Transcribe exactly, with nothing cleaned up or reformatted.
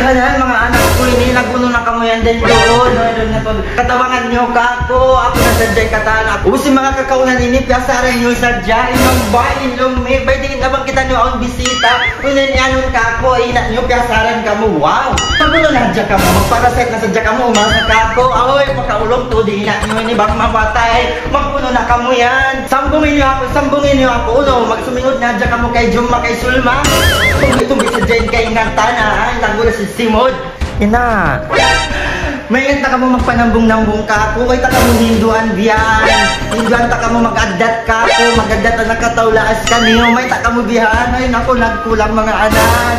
Kaya manga anak ku ini, nag-unu na kamu yan din doon, no? Doon na pag-, katabangan niyu kāku', aku na sadja katan. Ubus in manga kakaunan ini, piyasaran niyu sadja, in lumbay, in lumi, bay di' na bang kita niyu awn bisita, kunin iyanun kāku', ina' niyu, piyasaran kamu, wow! Nag-unu na sadja kamu, magparasite na sadja kamu, umasa kāku', ahoy, makaulung tuud in ina' niyu ini, bang mapatay, mag-unu na kamu yan. Sambungi niyu aku, sambungi niyu aku, unu, magsumingud na sadja kamu kay Jumma, kay Sulma. Tumbi-tumbi sadja in kaingatan, ha, lagu na sin simud. Ina'. Maingat na kamu magpanambung-nambung kāku', way ta kamu hinduan biya' yan. Hinduan ta kamu mag-addat kāku', mag-addat na nakataulaas kaniyu, way ta kamu biya' yan, ay naku, nagkulang manga anak.